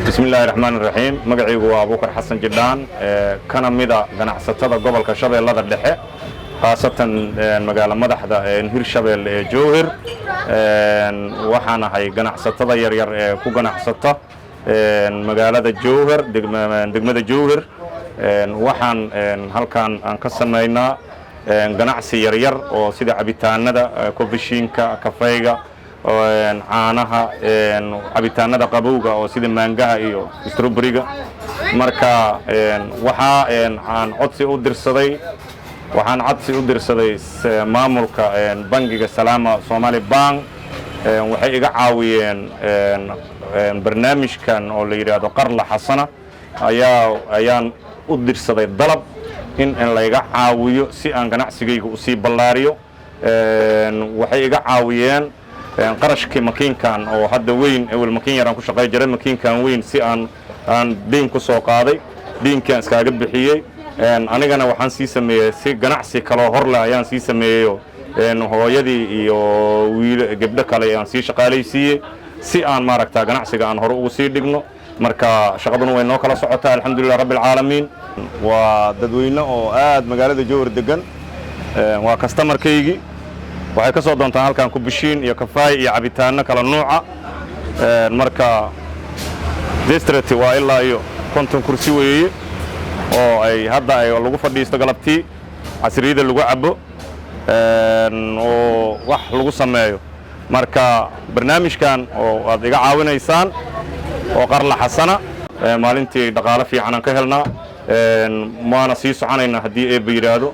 Bismi illaahi raxmaan iraxiim. Magacaygu waa Abuukar Xasan Jidhaan, kana mida ganacsatada gobolka Shabeellada Dhexe, khaasatan magaalo madaxda Hirshabeelle ee Jowhar. Waxaan ahay ganacsatada yaryar ee ku ganacsata magaalada Jowhar, degmada Jowhar. Waxaan halkan aan ka samaynaa ganacsi yaryar oo sida cabitaanada, kofishiinka, kafayga, caanaha, cabitaanada qabowga oo sida maangaha iyo strawberryga. Marka waxaa aan codsi u dirsaday, waxaan codsi u dirsaday maamulka bangiga Salaama Somali Bank. Waxay iga caawiyeen barnaamijkan oo la yidhaahdo Qarla Xasana ayaa ayaan u dirsaday dalab in layga caawiyo si aan ganacsigayga usii ballaariyo. Waxay iga caawiyeen qarashkii makiinkan oo hadda weyn. Ewel makiin yaraan ku shaqay jiray. Makiinkan weyn si aan deyn ku soo qaaday, deynkaan iskaaga bixiyey. Anigana waxaan sii sameeyey si ganacsi kaloo horleh ayaan sii sameeyeyo hooyadii iyo wiil gabdho kale aan sii shaqaalaysiiyey si aan maaragta ganacsiga aan hore ugu sii dhigno. Marka shaqaduna way noo kala socotaa, alxamdulilah rabbi alcaalamiin. Waa dadweyne oo aad magaalada Jowhar degan, waa customerkaygii. Waxay ka soo doontaan halkan kubishiin iyo kafaay iyo cabitaano kala nuuca. Marka district waa ilaa iyo 50 kursi weeye oo ay hadda ay lagu fadhiisto galabtii, casriyada lagu cabo oo wax lagu sameeyo. Marka barnaamijkan oo aad iga caawinaysaan oo Qarla Xasana, maalintii dhaqaalo fiican aan ka helnaa, waana sii soconaynaa haddii Eebba yidhaahdo.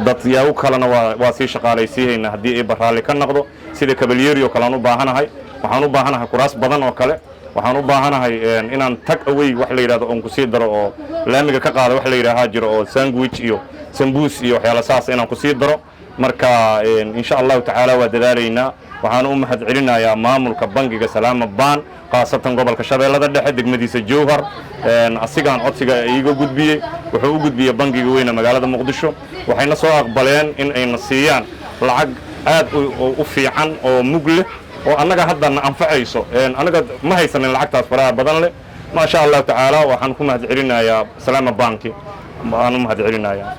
Dad yaagu kalena waa sii shaqaalaysiihaynaa haddii Eebba raalli ka noqdo. Sida kabalyeeri oo kale aan u baahanahay, waxaan u baahanahay kuraas badan oo kale, waxaan u baahanahay inaan take away wax la yidhahdo oon kusii daro oo laamiga ka qaada wax la yidhaahaa jiro oo sandwich iyo sambuus iyo waxyaala saas inaan kusii daro. Marka insha Allahu tacaala waa dadaalaynaa. Waxaan u mahad celinayaa maamulka bangiga Salaama Bank, khaasatan gobolka Shabeellada Dhexe, degmadiisa Jowhar. Asigaan codsiga iiga gudbiyey, wuxuu u gudbiyey bangiga weyne magaalada Muqdisho. Waxayna soo aqbaleen in ayna siiyaan lacag aad u fiican oo mug leh oo annaga hadda na anfacayso. Annaga ma haysanin lacagtaas faraha badan leh. Maasha Allahu tacaala, waxaan ku mahad celinayaa Salaama Banki, aan u mahad celinayaa.